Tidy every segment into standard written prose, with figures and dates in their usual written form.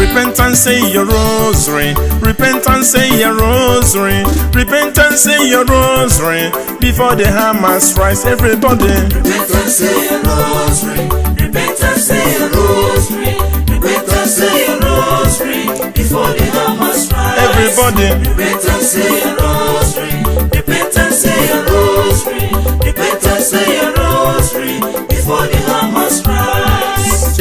Repent and say your rosary. Repent and say your rosary. Repent and say your rosary before the hammer strikes, everybody. Repent and say your rosary. Repent and say your rosary. Repent and say your rosary before the hammer strikes. Everybody. Repent and say your rosary. Repent and say your rosary. Repent and say your rosary before the hammer strikes.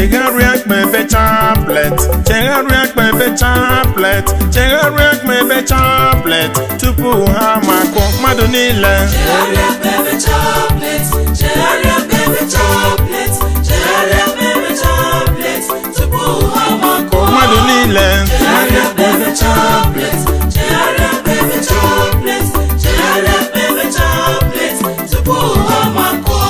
Chegharịa kpebe chaplet, chegharịa kpebe chaplet, chegharịa kpebe chaplet tupu ha makụ mmadụ niile. Chegharịa kpebe chaplet, chegharịa kpebe chaplet, chegharịa kpebe chaplet tupu ha makụọ. Mmadụ niile. Chegharịa kpebe chaplet, chegharịa kpebe chaplet, chegharịa kpebe chaplet tupu ha makụọ.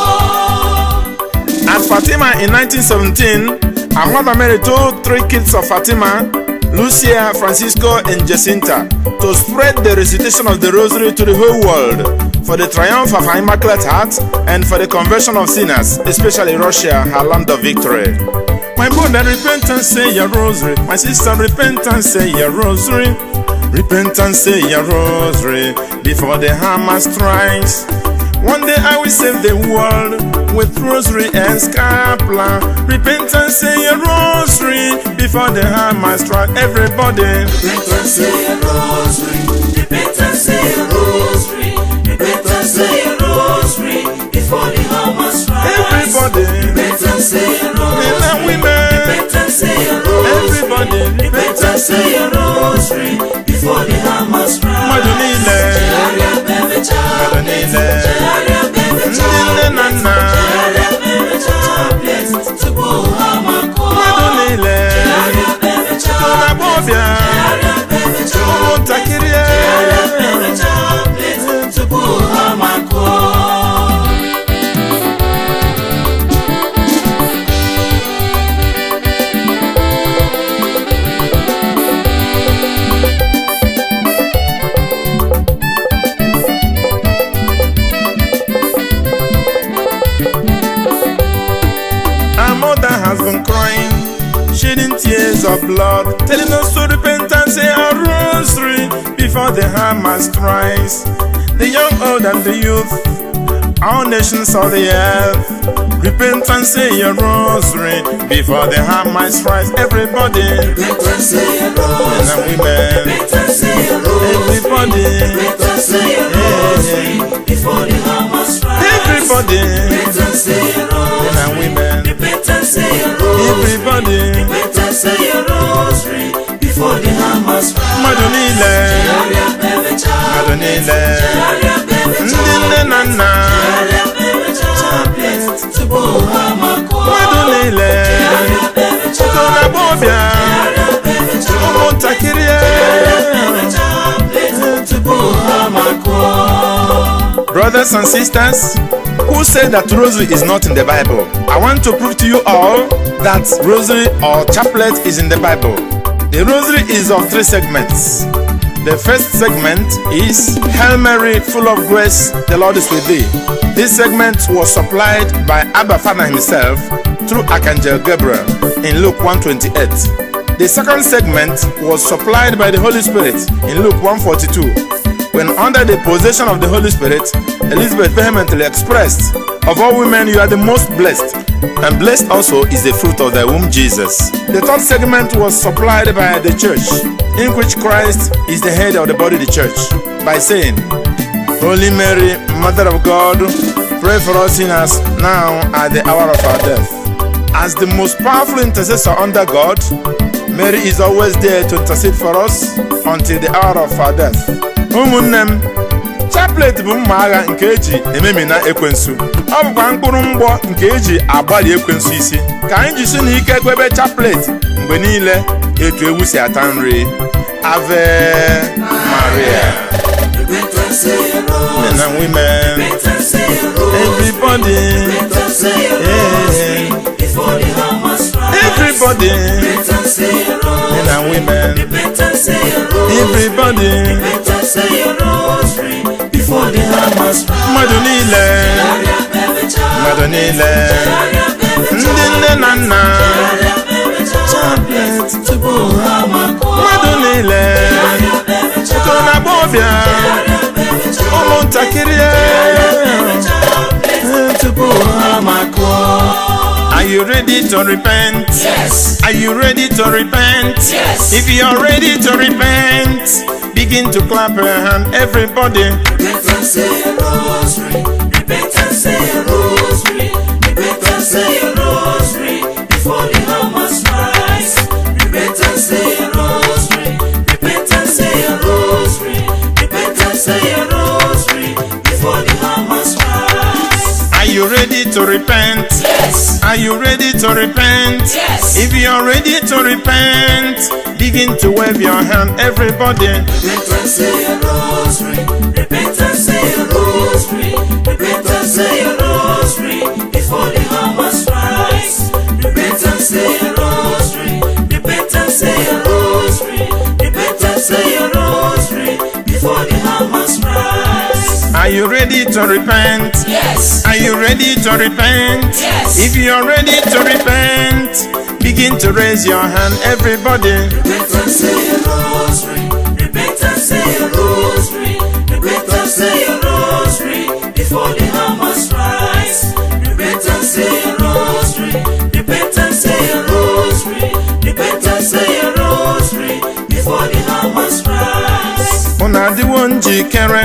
At Fatima in 1917, our Mother Mary told three kids of Fatima, Lucia, Francisco, and Jacinta, to spread the recitation of the Rosary to the whole world for the triumph of her Immaculate Heart and for the conversion of sinners, especially Russia, her land of victory. My brother, repent and say your rosary. My sister, repent and say your rosary. Repent and say your rosary before the hammer strikes. One day I will save the world with rosary and scapular. Repent and say your rosary before the hammer strike. Everybody. Repent and say your rosary. Repent and say your rosary. Repent and say your rosary before the hammer strikes. Everybody. Repent and say your Men and rosary. women. Repent and say your rosary. Everybody. Repent and say your rosary before the hammer strikes. Mmadụ niile. Chegharịa kpebe Mmadụ chaplet. niile. Chegharịa kpebe Ndị nne na chaplet. nna. Chegharịa kpebe chaplet tupu ha makụọ. Mmadụ niile. Chegharịa kpebe Ụmụ chaplet. agbọghọbịa. Chegharịa kpebe chaplet. Ụmụntakịrị. Chegharịa kpebe chaplet tupu ha makụọ. Our mother has been crying, shedding tears of blood, telling us to repent and say our rosary before the hammer strikes. The young, old, and the youth, all nations of the earth, repent and say your rosary before the hammer strikes. Everybody, Repent and say your men and rosary. women, Repent and say your rosary. everybody, Repent and say your rosary before the hammer strikes. everybody, Repent and say your men and rosary. women, Repent and say your rosary. everybody, Repent and say your rosary before the hammer strikes. Mmadụ niile, Chegharịa kpebe mmadụ chaplet. niile, Chegharịa kpebe ndị nne na chaplet. nna. Chegharịa kpebe chaplet tupu ha makụọ. Mmadụ niile. Chegharịa kpebe Ụmụ chaplet. agbọghọbịa. Chegharịa kpebe chaplet. Ụmụntakịrị. Chegharịa kpebe chaplet tupu ha makụọ. Brothers and sisters, who said that rosary is not in the Bible? I want to prove to you all that rosary or chaplet is in the Bible. The rosary is of three segments. The first segment is "Hail Mary, full of grace, the Lord is with thee." This segment was supplied by Abba Father himself through Archangel Gabriel in Luke 1:28. The second segment was supplied by the Holy Spirit in Luke 1:42. When under the possession of the Holy Spirit, Elizabeth vehemently expressed, "Of all women, you are the most blessed, and blessed also is the fruit of thy womb, Jesus." The third segment was supplied by the church, in which Christ is the head of the body, the church, by saying, "Holy Mary, Mother of God, pray for us sinners now at the hour of our death." As the most powerful intercessor under God, Mary is always there to intercede for us until the hour of our death. Ụmụnne m, chaplet bụ mma agha nke eji ememina ekwensu. Ọ bụkwa mkpụrụ mgbọ nke eji agbali ekwensu isi. Ka anyị jisi n'ike kpebe chaplet mgbe niile etu ewu si ata nri. Ave Maria. Repent and say your Men and rosary. Women, Repent and say your rosary. Everybody, Repent and say your rosary before the hammer strikes. Everybody, Repent and say your men and rosary. women, Repent and say your rosary. Everybody, Repent and say your rosary before the hammer strikes. Mmadụ niile, Chegharịa kpebe mmadụ chaplet. niile, Chegharịa kpebe ndị nne na nna, chaplet. Chegharịa kpebe chaplet. chaplet tupu ha makụọ. Mmadụ niile, Chegharịa kpebe okoro na agbọghọbịa, chegharịa kpebe ụmụntakịrị, kpebe chaplet tupu ha makụọ. Are you ready to repent? Yes. Are you ready to repent? Yes. If you are ready to repent, begin to clap your hand, everybody. Repent and say a rosary. Repent and say a rosary. Repent and say a rosary before the hammer strikes. Repent and say a rosary. Repent and say a rosary. Repent and say a rosary before the hammer strikes. Are you ready to repent? Yes. Are you ready to repent? Yes. If you are ready to repent, begin to wave your hand, everybody. Repent and say a rosary. Repent and say a rosary. Repent and say a rosary before the hammer strikes. Repent and say a rosary. Repent and say a rosary. Repent and say a rosary before the hammer strikes. Are you ready to repent? Yes. Are you ready to repent? Yes. If you are ready to repent, begin to raise your hand, everybody. Repent and say a rosary. Repent and say a rosary. Repent and say a rosary before the hammer strikes. Repent and say a rosary. Repent and say a rosary. Repent and say a rosary before the hammer strikes. Unu adịwo njikere?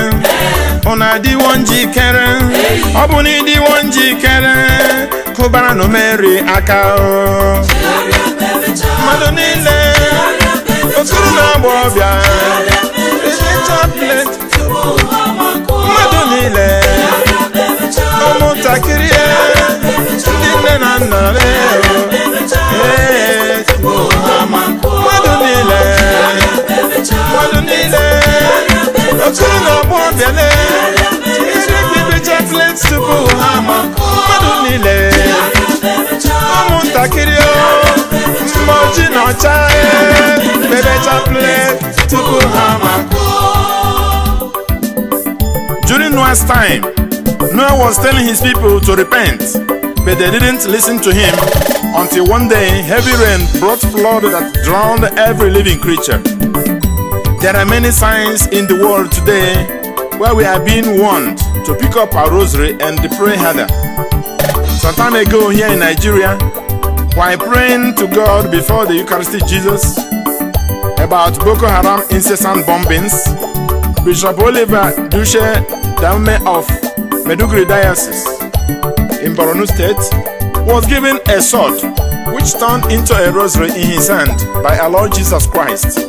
Unu adịwo njikere? Ọ bụ na ịdịwo njikere, kụbaranụ Mary aka o. Mmadụ niile, okoro na agbọghọbịa, ebe chaplet, mmadụ niile, ụmụntakịrị, ndị nne na nna, ee, mmadụ niile, mmadụ niile, okoro na agbọghọbịa, ebe chaplet tupu ha ama, mmadụ niile, ụmụntakịrị, mma ojii na ọcha, bebe chaplet tupu ha ama. During Noah's time, Noah was telling his people to repent, but they didn't listen to him until one day heavy rain brought flood that drowned every living creature. There are many signs in the world today where we are being warned to pick up our rosary and pray harder. Some time ago here in Nigeria, while praying to God before the Eucharistic Jesus about Boko Haram incessant bombings, Bishop Oliver Dushe Dame of Maiduguri Diocese in Borno State was given a sword which turned into a rosary in his hand by our Lord Jesus Christ.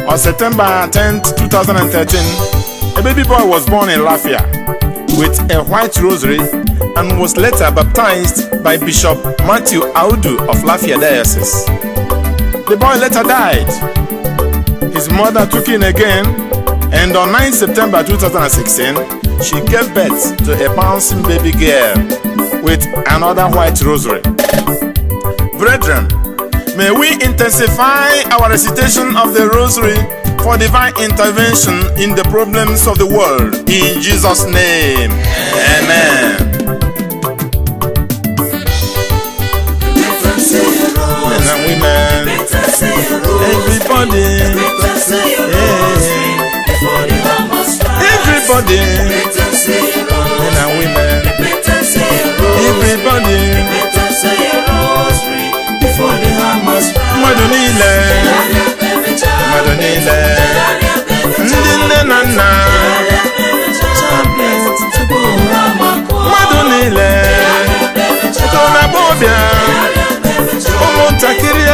On September 10, 2013, a baby boy was born in Lafia with a white rosary and was later baptized by Bishop Matthew Audu of Lafia Diocese. The boy later died. His mother took him again, and on 9 September 2016, she gave birth to a bouncing baby girl with another white rosary. Brethren, may we intensify our recitation of the rosary for divine intervention in the problems of the world. In Jesus' name, amen. Men and women, everybody, everybody, men and women, everybody, mmadụ niile, mmadụ niile, ndị nne na nna, mmadụ niile, okoro na agbọghọbịa, ụmụntakịrị.